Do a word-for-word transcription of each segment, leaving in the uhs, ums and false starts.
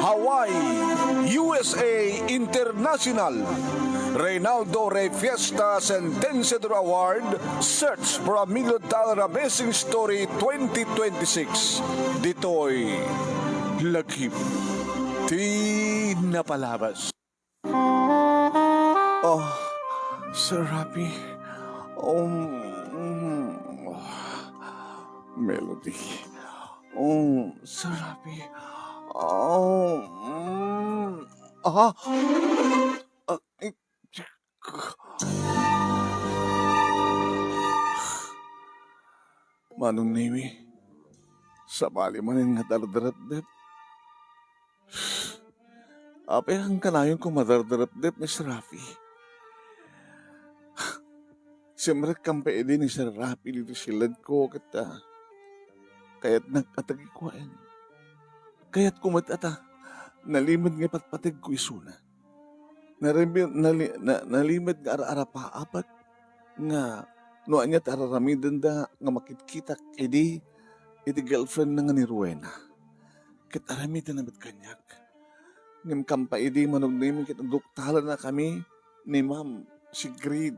Hawaii, U S A International. Reynaldo Rey Fiesta, Sentenciador Award, Search for a Million Dollar Amazing Story twenty twenty-six. Ditoy lagip ti napalabas. Oh, Sir Rafi. Um, mm, Melody. Um, Sir Rafi. Oh, mm, ah, ah, eh, Manong Nemi, sabali manen nga dardarepdep. Apay a kanayon ko madardarepdep ni Sir Rafi? Simrek pay idi ni Sir Rafi ditoy siledko ket, ah, kayatnak a tagikuaen. Kayatko met a ta nalimed nga ipatpategko isuna. Narimi-, nali-, na-, nalimed nga ar-arapaapek nga no ania ti ar-aramidenda nga makitkitak idi iti girlfriendna nga ni Rowena. Ket aramidenna met kaniak. Ngem kampay idi Manong Nemi ket aduktalennakami ni Ma'am Sigrid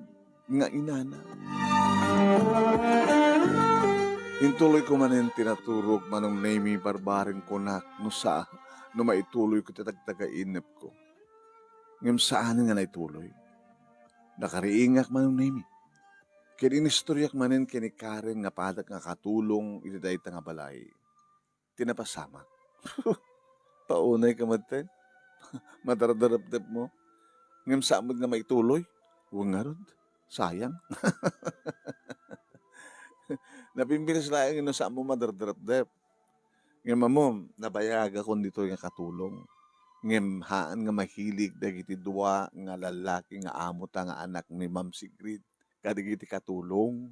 nga inana. Intuloyko manen ti naturok, Manong Nemi, barbareng kunak no sa-, no maituloyko ti tagtagainepko. Ngem saan nga naituloy. Nakariingak, Manong Nemi. Ket inistoryak manen ken ni Karen nga padak nga katulong iti dayta nga balay. Ti napasamak. Paunayka metten. Madardarepdepmo. Ngem saan met nga maituloy. Wen ngarud, sayang. Napimbilis laeng no saanmo madardarepdep. Ngem ammom, nabayagakon ditoy nga katulong. Ngem haan nga mahilig dagiti dua nga lallaki nga amota nga anak ni Ma'am Sigrid kadagiti katulong.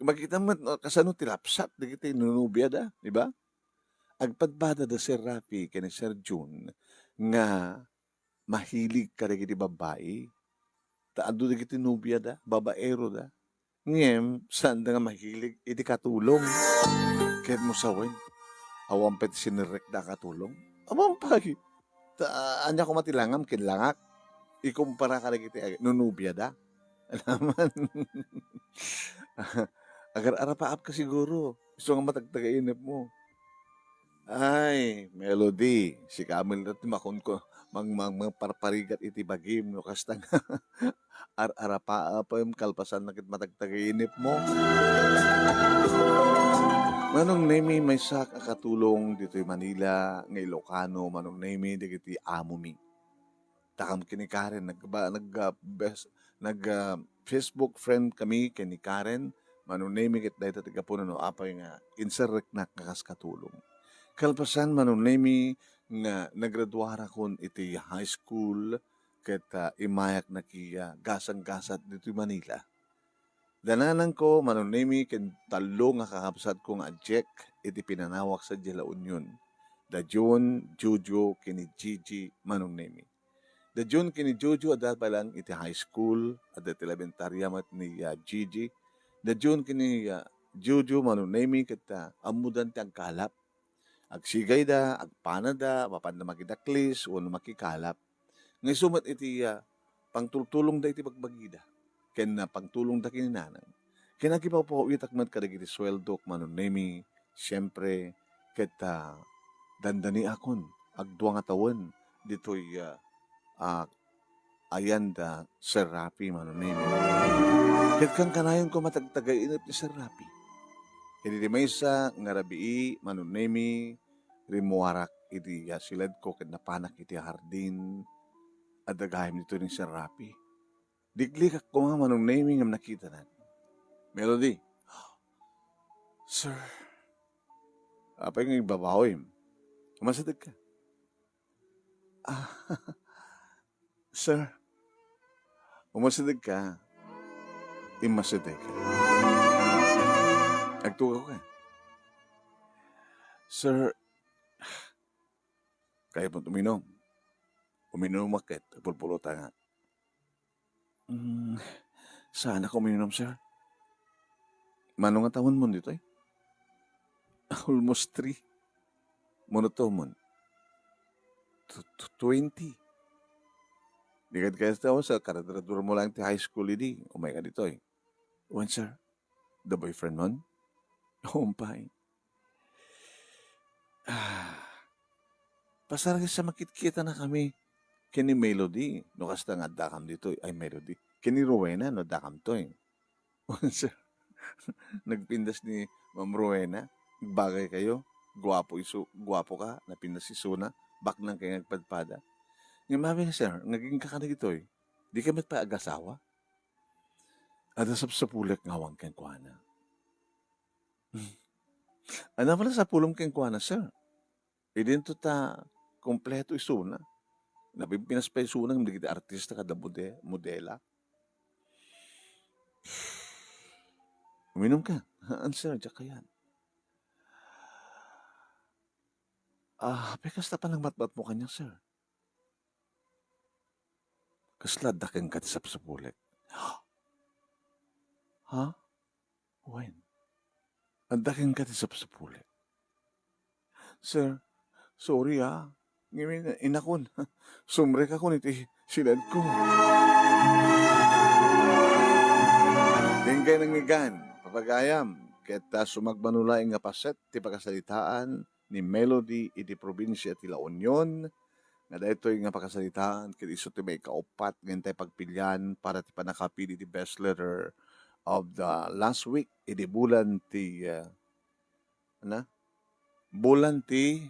Makita met, no, kasano ti lapsat dagiti nunobiada, di ba? Agpadpada da Sir Rafi ken ni Sir Jun nga mahilig kadagiti babbai. Ta adu dagiti nobiada, babaeroda. Ngem, saanda nga mahilig iti katulong. Ket mo sawen, awan pay ti sinerrekda a katulong. Awan pay. Ta, ania koma ti langam ken langak? Ikumpara kadagiti ag-, nunobiada. Alaman. Agar-arapaapka siguro. Isu nga matagtagainepmo. Ay, Melody, sika met ti makunko, mang-, mang-, mangparparigat iti bagim, no kasta nga ar-arapaapem kalpasan na ket matagtagainepmo. Manong Nemi, maysak a katulong ditoy Manila nga Ilocano, Manong Nemi, dagiti amomi. Takam ken ni Karen, nagba-, nag-, ah, bes-, nag-, ah, Facebook friend kami ken ni Karen, Manong Nemi ket dayta ti gapuna no apay nga inserreknak nga kas katulong. Kalpasan, Manong Nemi, nga nagraduarakon iti high school ket, ah, immayak nakiya gasanggasat ditoy Manila. Dananangko, Manong Nemi, ken tallo nga kakabsatko nga adiak iti pinanawak sadiay La Union. Da Jun, Jojo, ken ni Gigi, Manong Nemi. Da Jun ken ni Jojo adda pay laeng iti high school, adda iti elementaria met ni, ah, Gigi. Da Jun ken ni, ah, Jojo, Manong Nemi, ket, ah, ammodan ti agkalap. Agsigayda, agpanada, mapanda makidaklis, wenno makikalap. Nga isu met iti, ah, pangtultulongda iti bagbagida, ken, ah, pangtulongda ken ni nanang. Ken agipawpaw-itak met kadagiti sueldok, Manong Nemi, siempre, ket, ah, dandaniakon, agdua nga tawen, ditoy, ah, ah, ayan da Sir Rafi, Manong Nemi. Ket kankanayonko matagtagainep ni Sir Rafi. Ket iti maysa nga rabii, Manong Nemi, rimmuarak iti, ah, siledko ket napanak iti hardin. Adda gayam ditoy ni Sir Rafi. Digligak koma, Manong Nemi, ngem nakitanak. Melody. Sir. Apay nga igbabawim? Umasidegka. Ah, sir, umasidegka. Immasidegka. Agtugawka. Sir, kayatmo uminom? Uminom ket, pulpulota nga. Mm, saan ako uminom, sir? Mano nga tawenmo ditoy? Almost three. Mano to, mon? Tw-, tw-, twenty. Di kad kaya sa, sa karadradura mo lang ti high school idi. Umay ka ditoy. Wen, sir. The boyfriend mon? Umpay. Ah. Pasar sa makitkita na kami. Ken ni Melody. No, kasta nga addakam ditoy. Ay, Melody. Ken ni Rowena, no, addakam toy. Sir, nagpintas ni Ma'am Rowena. Nagbagay kayo. Guwapo isu-, guwapo ka. Napintas isuna. Baknang kayo nagpadpada. Nga mabi nga, sir, naging ka ka na gitoy. Di ka met pay agasawa? Ada sapsapulek nga awan kenkuana. Ano pala sapulom kenkuana, sir? Idinto ta kompleto isuna. Napimpinas pa isuna ngem dagiti artista kada mode-, modela. Uminom ka. Haan, sir, diak kayan. Ah, apay kasta panangmatmat mo kaniak, sir? Kasla adda kenka ti sapsapulek? Ha? Wen, adda kenka ti sapsapulek? Sir, sorry, ah. Ngem in-, inakon. Sumrekakon iti siledko. Inkay nangyigan, papagayam, ket, ah, sumagmamano laeng nga paset ti pakasaritaan ni Melody iti probinsia ti La Union, nga daytoy nga pakasaritaan ket isu ti maikaupat nga intay pagpilian para ti pannakapili ti best letter of the last week iti bulan ti, ah, na? Bulan ti,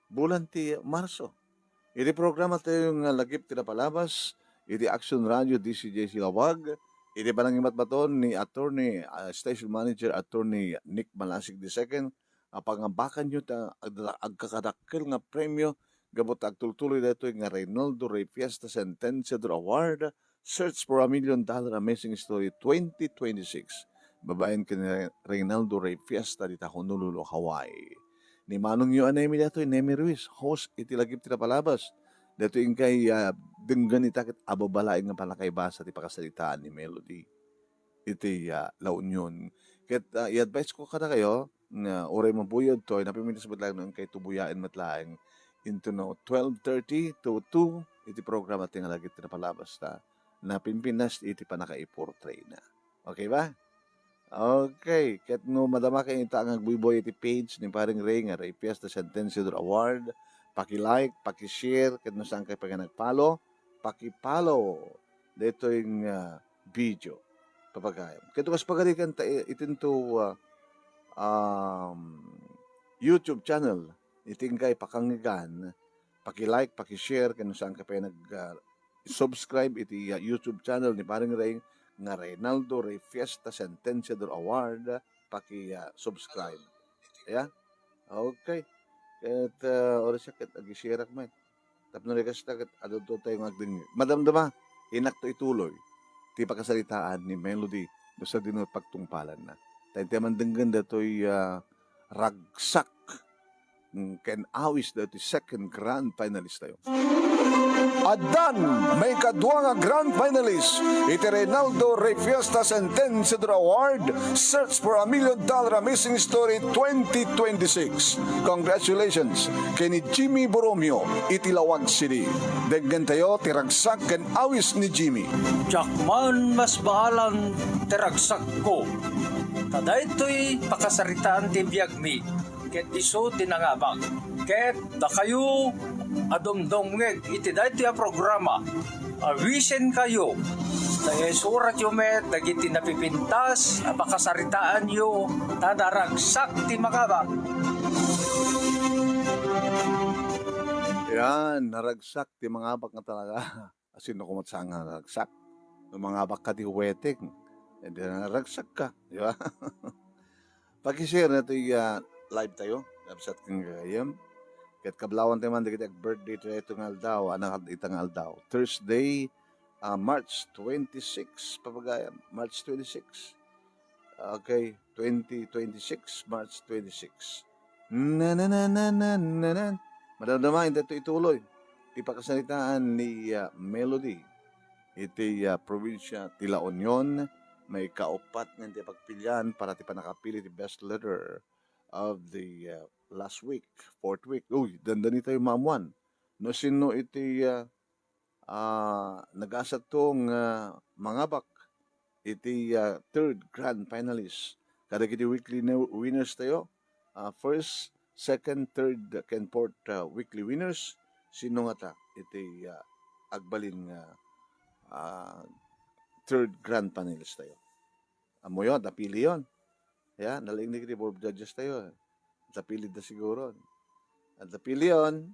bulan ti Marso. Iti programa tayo nga Lagip ti Napalabas, iti Action Radio, D C J C Lawag, iti panangimatmaton ni Attorney, ah, Station Manager Attorney Nick Malasig the second, a pangabakan yo ta agda-, agkakadakkel nga premyo gapu ta agtultuloy daytoy nga Reynaldo Rey Fiesta Sentenciador Award, Search for a Million Dollar Amazing Story twenty twenty-six, babaen ken Re-, Reynaldo Rey Fiesta dita Honolulu, Hawaii. Ni Manong yo a Nemi daytoy, Nemi Ruiz, host iti Lagip ti Napalabas. Daytoy inkay, ah, denggen ita ket ababa laeng nga pannakaibasa ti pakasaritaan ni Melody iti, ah, La Union. Ket, ah, i-advise ko kadakayo nga uray mabuyod toy, napimpinas met laeng no inkay tubuyaen met laeng into no twelve thirty to two iti programa ti nga Lagip ti Napalabas ta napimpinas iti pannakaiportrayna. Okay ba? Okay. Ket no madama kayo ita nga agbuybuy iti page ni Paring Ray nga Ray Fiesta Sentenciador Award, paki-like, paki-share, ket no saan kayo pay nga nag-follow, paki-follow daytoy nga video, papagayam. Ket kas pagarigan ta i-, itinto, ah, um, YouTube channel, iti inkay pakanggan, paki-like, paki-share, ken no saan ka pay nag, ah, subscribe iti, ah, YouTube channel ni Paring Ray nga Reynaldo Rey Fiesta Sentenciador Award, paki, ah, subscribe. Ya? Okay. Ket, ah, oras ket agi-share ak met. Tapno di kasta ket adunto tayo nga agdengngeg. Madamdama, inakto ituloy ti pakasaritaan ni Melody no sadino pagtungpalanna. Ta inti a mandenggen datoy, ah, ragsak, mm, ken awis datoy second grand finalist tayo. Addan maikadua nga grand finalist iti Reynaldo Rey Fiesta Sentenciador Award, Search for a Million Dollar Amazing Story twenty twenty-six. Congratulations ken ni Jimmy Borromeo iti Lawag City. Denggen tayo ti ragsak ken awis ni Jimmy. Diak man masbaalan ti ragsakko. Ta daytoy pakasaritaan ti biagmi. Ket isu ti nangabak. Ket dakayo a dumdumngeg iti daytoy a programa, awisenkayo, ta isuratyo met dagiti napipintas a pakasaritaanyo, ta naragsak ti mangabak. Yan, naragsak ti mangabak nga talaga. Asino koma ti saan nga naragsak? No mangabak ka ti wedding, eh, di naragsak ka, di ba? Paki-share na ito'y, ah, live tayo. Nabsat kang gagayam. Ket kablawan tayo man dagiti ag-birthday tayo ito nga aldaw, anak ita nga aldaw. Thursday, ah, March twenty-six, papagayam. March twenty-six. Okay, twenty twenty-six, March twenty-six. Na, na, na. Madamdama, intayo ituloy. Ipakasaritaan ni, ah, Melody. Iti, ah, probinsya ti La Union, maikaupat nga ti pagpilian para ti pannakapili ti best letter of the, uh, last week, fourth week. Uy, dandani tayo maammuan no sino iti, uh, ah, nagasatto nga mangabak iti, ah, third grand finalist. Kadagiti weekly ne-, winners tayo, ah, first, second, third, ken fourth, ah, weekly winners, sino ngata iti, ah, agbalin nga, ah, third grand finalist tayo? Ammoyo, adda pilion. Ya, nalaing dagiti board of judges tayo. Adda pilida siguro. Adda pilion.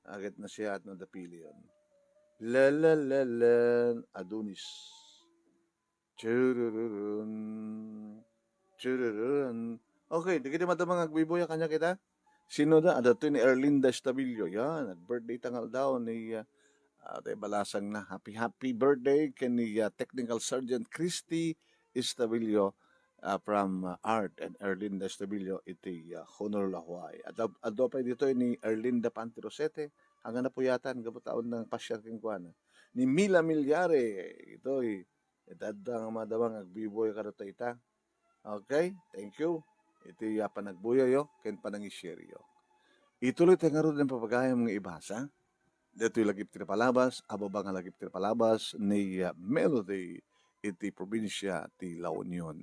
Agit nasiat no adda pilion. Lelelelen, Adonis. Churururun. Chururun. Okay, dagiti madama nga agbuybuya kaniak ita. Sino da? Adda toy ni Erlinda Estabillo. Yan, nag-birthday ta nga aldaw ni, ah, ah, tay balasang na. Happy, happy birthday ken ni, ah, Technical Sergeant Christy Estabillo, ah, from, ah, Art and Erlinda Estabillo iti, ah, Honolulu, Hawaii. Adda, adda pay ditoy ni Erlinda Pantirosete, haan nga napuyatan, gapu ta awan nangpasiar kenkuana. Ni Mila Milyare, itoy, adda nga madama nga agbuybuya kadata ita. Okay, thank you. Iti, ah, panagbuyayo ken panangishareyo. Ituloy tayo ngarud nga papagayam nga ibasa. Ditoy lagip ti napalabas, ababa nga lagip ti napalabas ni, ah, Melody iti probinsia ti La Union.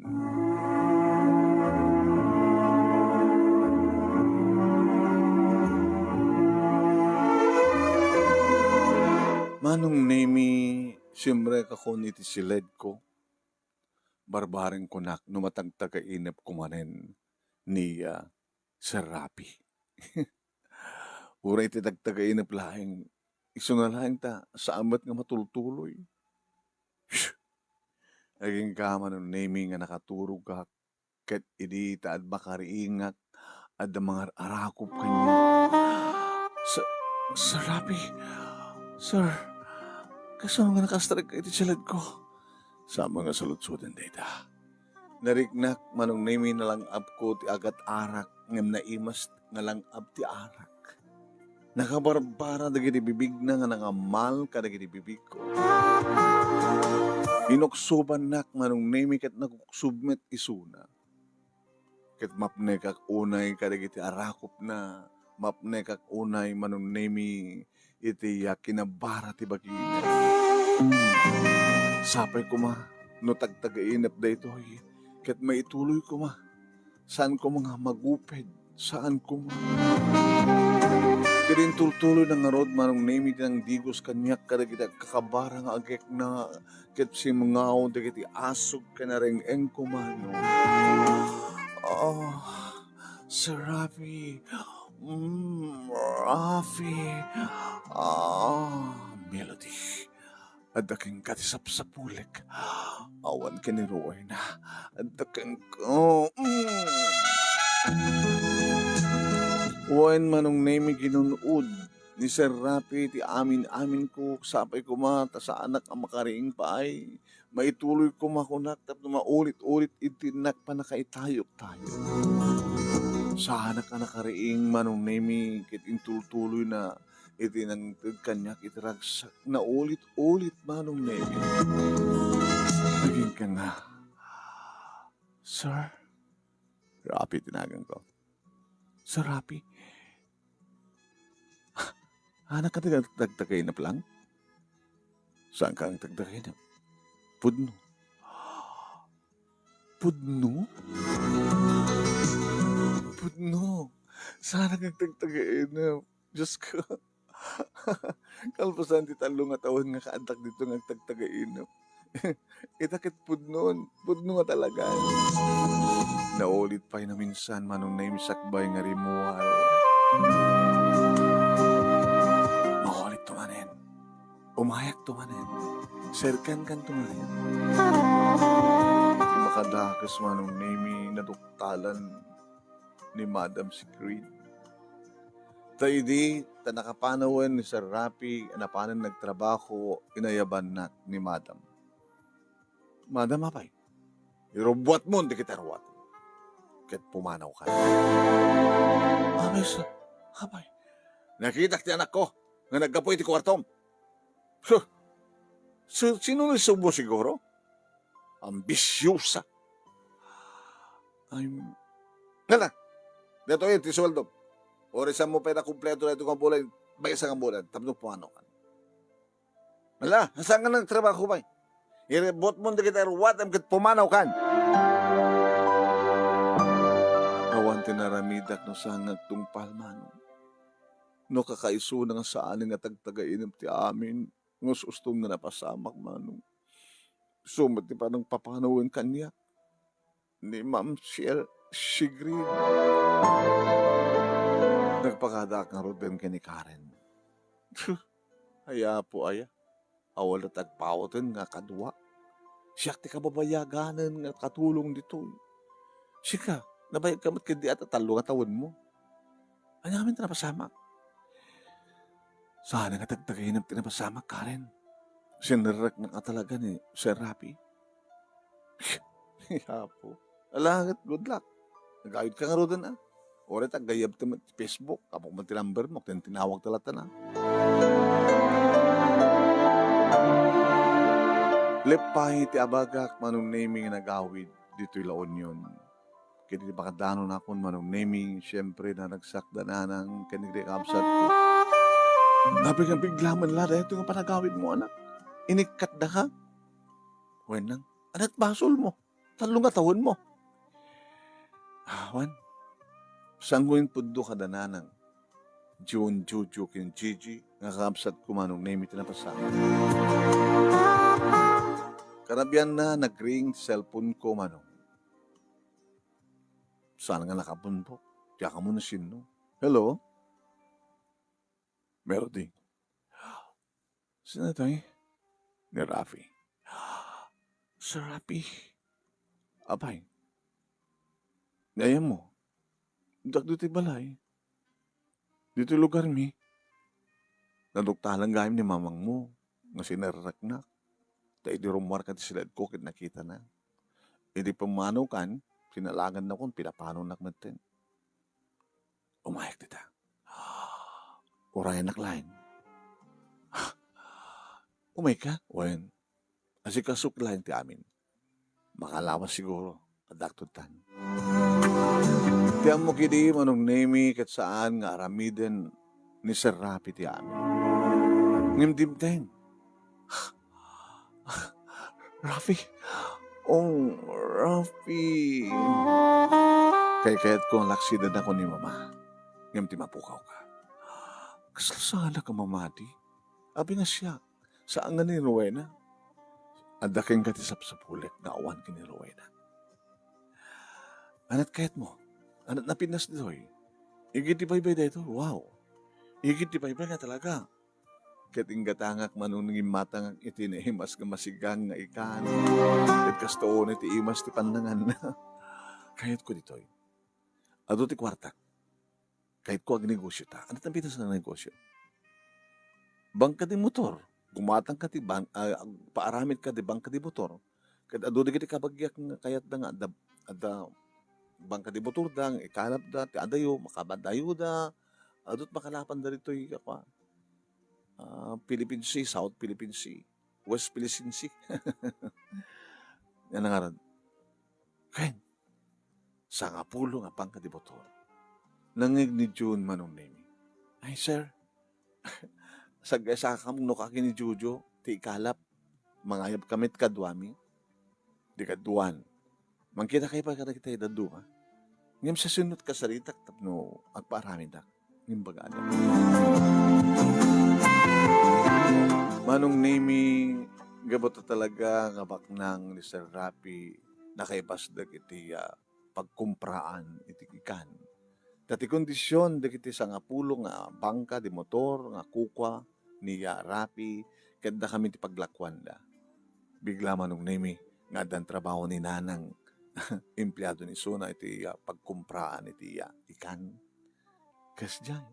Manong Nemi, simrekakon iti siledko. Barbareng kunak no matagtagainepko manen ni, ah, Sir Rapi. Uray ti tagtagainep laeng, isuna laeng ta saan met nga matultuloy. Agingga, Manong Nemi, nga nakaturogak, ket idi ta ad-, makariingak, adda mangar-arakop kaniak. Sir, Sir Rapi, Sir, kasano nga nakastrek iti siledko? Saan nga saludsoden dayta? Nariknak, Manong Nemi, nalang-abko ti agat-arak, ngem naimas nga lang-ab ti arak. Nakabarbara dagiti bibigna nga nangammal kadagiti bibigko. Inuksobannak, Manong Nemi, ket nakuksub met isuna. Ket mapnekak unay kadagiti arakopna, mapnekak unay, Manong Nemi, iti, ah, kinabara ti bagina. Sapay koma no tagtagainep daytoy, ket maituloy koma. Saan koma nga maguped, saan koma. Ket intultuloyna ngarud, Manong Nemi, ti nangdigos kaniak kadagiti agkakabara nga agekna, ket simngaw dagiti asog ken areng-engko, Manong. Ah, Sir Rafi. Mm, Rafi. Ah, Melody. Adda kenka ti sapsapulek. Awan ken ni ruayna. Adda kenka. Mm. Wen, Manong Nemi, ginun-od ni Sir Rafi ti amin-aminko, sapay koma ta saanak a makariing pay. Maituloy koma, kunak, tapno maulit-ulit iti innak pannakaitayok-tayok. Saanak a nakariing, Manong Nemi, ket intultuloyna iti nangted kaniak iti ragsak. Naulit-ulit, Manong Nemi. Nagingga nga, Sir Rafi ti naganko. Sir Rafi, Anak ka taga-, tagtagainep lang? Saan ka ang tagtagainep? Pudno. Pudno? Pudno. Saan ka ang tagtagainep? Diyos ko. Kalpasan ti tallo nga tawen nga kaaddak dito nga agtagtagainep. Ita ket pudnon, pudno nga talaga. Naulit pay naminsan, Manong Nemi, sakbay nga rimmuar. Maulit to manen. Umayak to manen. Serkan kan to manen. Makadakes, Manong Nemi, naduktalan ni Madam si Creed. Ta idi ta nakapanawen ni Sir Rafi a napanen nagtrabaho, inayabannak ni Madam. "Madam, apay, irubbuatmon dagiti aruat." Ket pumanawkan. "Apay, sir, apay?" "Nakitak ti anakko nga naggapu iti kuartom." "Huh! Su-, sino ni subo siguro? Ambisiosa." "Ay, hala, Daytoy ti sueldo. Oras mo pay na kumpleto na ito nga bulan, maysa nga bulan, tapno pumanaw kan. Ala, saan nga nagtrabaho pay? Irebot mo dagiti ruat, em, ket pumanaw kan. Awan ti naramidak no saan nga agtungpal, Manong. No kakaisuna nga saan nga tagtagainep ti amin, nga ustom nga napasamak, Manong. Isu met ti panangpapanawen kaniak ni Ma'am Sher-, Shigrin. Nagpakadaak ngaruden ken ni Karen. Ay, Apo, aya. Awan la ti agpauten nga kadua. Siak ti kababayaganen nga katulong ditoy. Sika, nabayagka met ket di ata tallo nga tawenmo. Ania ngamin ti napasamak? Saan nga tagtagainep ti napasamak, Karen? Sinerreknak nga talaga ni Sir Rafi. Apo. Ala, good luck. Nagayod ka ngaruden, a. Uray ta gayyem ti Facebook, apo man ti number mo, ken tinawag ta latta na. Leppay ti abagak, Manong Nemy, nga nagawid ditoy La Union. Ket iti pakadanonakon, Manong Nemy, siempre, naragsak da nanang ken ni kakabsatko. Nabigla-bigla man la daytoy nga panagawidmo, anak. Inikkat da ka? Wen nang, ania ti basolmo? Tallo nga tawenmo. Awan. Saanko impudno kada nanang. Jun, Jojo, ken Gigi, nga kakabsatko, Manong Nemy, ti napasamak. Kanabianna, nagring cellphone ko, Manong. Saan nga nakabumbok? Diak ammo no sinno. Hello? Melody. Sino 'toy? Ni Rafi. Sir Rafi. Apay, ni ayanmo? Diak ditoy balay. Ditoy lugarmi. Naduktalan gayam ni mamangmo nga sinerreknak. Ta idi rummuar kadi silaedko ket nakitana. Idi pumanaw kan, sinalagannakon, pinapanonak metten. Umayak dita. Urayanak laeng. Umayka? Wen, asikasok laeng ti amin. Makalawas siguro, adda agtudtan. Ti ammok idi, Manong Nemy, ket saan nga aramiden ni Sir Rafi ti amin. Ngem dimteng. Rafi. Oh, Rafi. Kaykayatko nga laksidenakon ni Mama. Ngem ti mapukawka. Kasla saanak a mamati? Abi nga siak, saan nga ni Rowena. Adda kenka ti sapsapulek nga awan ken ni Rowena. Ania't kayatmo? Ania't napintas ditoy? Igid ti baybay daytoy. Wow. Igid ti baybay nga talaga. Ket inggatangak, Manong, nga immatangak iti naimas nga masigang nga ikan. Ket kasta unay ti imas ti pannanganna. Kayatko ditoy. Adu ti kuartak. Kayatko agnegosio ta. Ania't napintas nga negosio? Bangka di motor. Gumatangka ti bang-, ah, paaramidka di bangka di motor. Ket adu dagiti kabagiak nga kayatda nga adda, adda bangka di motorda, nga ikalapda ti adayo, makapadayoda. Adu't makalapanda ditoy, apa, ah, Philippine Sea, South Philippine Sea, West Philippine Sea. Yan ang aran. Ken, sangapulo nga bangka di motor. Nangngeg ni Jun, Manong Nemy. Ay, sir, saggaysakam no kaki ni Jojo ti ikalap. Mangayab kami ti kaduami. Di kaduan. Mangkita kayo pa kadagiti dadduma. Ngem sa sunod kasaritak tapno agpaaramidak. Ngem baga ada. Manong Nemy, gapu ta talaga nga baknang ni Sir Rafi, nakaibasdek iti, ah, pagkumpraan iti ikan. Ta ti kondisyon dagiti sangapulo nga bangka di motor nga kukua ni, ah, Rafi, ket dakami ti paglakuanda. Bigla, Manong Nemy, nga addan trabaho ni Nanang, empleado ni Suna iti, ah, pagkumpraan iti, ah, ikan. Kasdiay.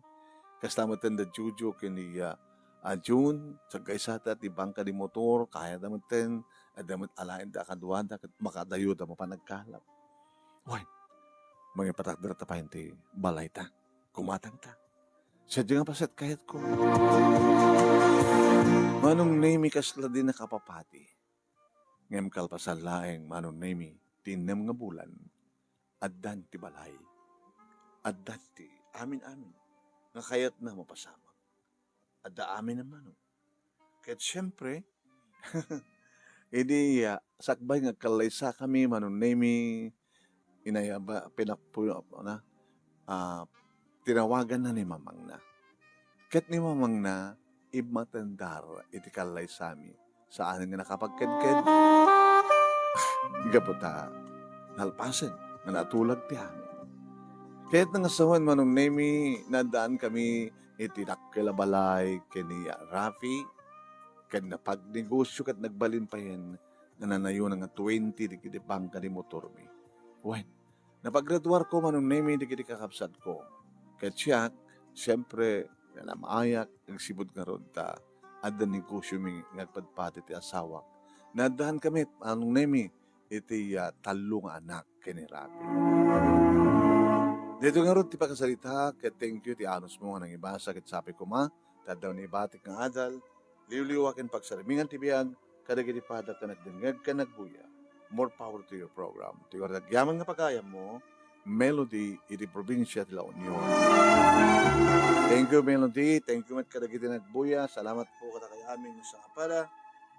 Kasta metten da Jojo ken ni, ah, ah, Jun, saggaysada ti bangka di motor, kayada metten, adda met alaenda a kaduada, ket makadayoda mapan agkalap. Wen, mangipatakderta pay iti balayta. Gumatangta. Sadiay nga paset kayatko. Manong Nemy, kasla di nakapapati. Ngem kalpasan laeng, Manong Nemy, ti innem nga bulan, addan ti balay. adda ti amin-amin nga kayatna mapasamak. Adda amin a manong. Ket siempre, idi, ah, sakbay nga agkallaysakami, Manong Nemi, inayaba-, pinakpu-, na, ah, tinawaganna ni mamangna. Ket ni mamangna, immatendar iti kallaysami. Saan nga nakapagkedked. Gapu ta nalpasen nga natulag ti amin. Kayatna nga sawen, Manong Nemi, naddaan kami iti dakkel a balay ken ni Rafi, ken napagnegosyo ket nagbalin payen nga nanayona nga twenty dagiti bangka ti motormi. Wen, napagraduarko, Manong Nemi, dagiti kakabsatko. Ket siak, siempre, nanamaayak, agsipud ngarud ta adda negosyomi nga agpadpadi ti asawak. Naaddaanmi, Manong Nemi, iti, ah, tallo nga anak ken ni Rafi. Daytoy ngarud ti pakasaritak, ket thank you ti anusmo nga nangibasa, ket sapay koma, ta adda nga ibatik nga adal, liwliwa ken pagsarmingan ti biag, kadagiti padak ken agdengngeg ken agbuya. More power to your program. Ti agyaman nga pagayammo, Melody, iti probinsia ti La Union. Thank you, Melody. Thank you met kadagiti nagbuya. Salamat po kadakayo amin sa pada.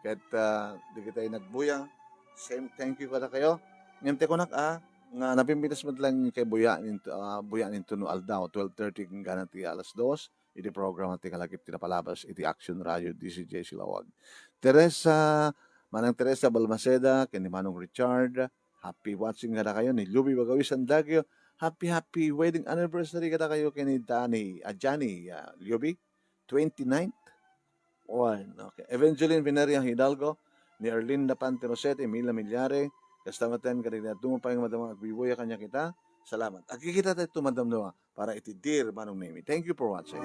Ket, ah, dagiti nagbuya, same thank you kadakayo. Ngem ti kunak, ah, nga napimpitas met lang kay buya ninto, ah, buya ninto no aldaw, twelve thirty hanggang ti alas dos, iti programa ti kalakip ti napalabas iti Action Radio D C J Silawag. Teresa, Manang Teresa Balmaceda, ken ni Manong Richard, happy watching kadakayo, ni Luby Bagawisan Dagio, happy, happy wedding anniversary kadakayo ken ni Danny, ah, Johnny, ah, Luby, twenty-ninth. One, okay. Evangeline Veneria Hidalgo, ni Erlinda Pante Rosete, Mila Milyare, kasta met ken kadagiti dadduma pay nga madama agbubuya kaniak ita. Salamat. Agkikita tayo madam Noah para iti Dear Manong Nemi. Thank you for watching.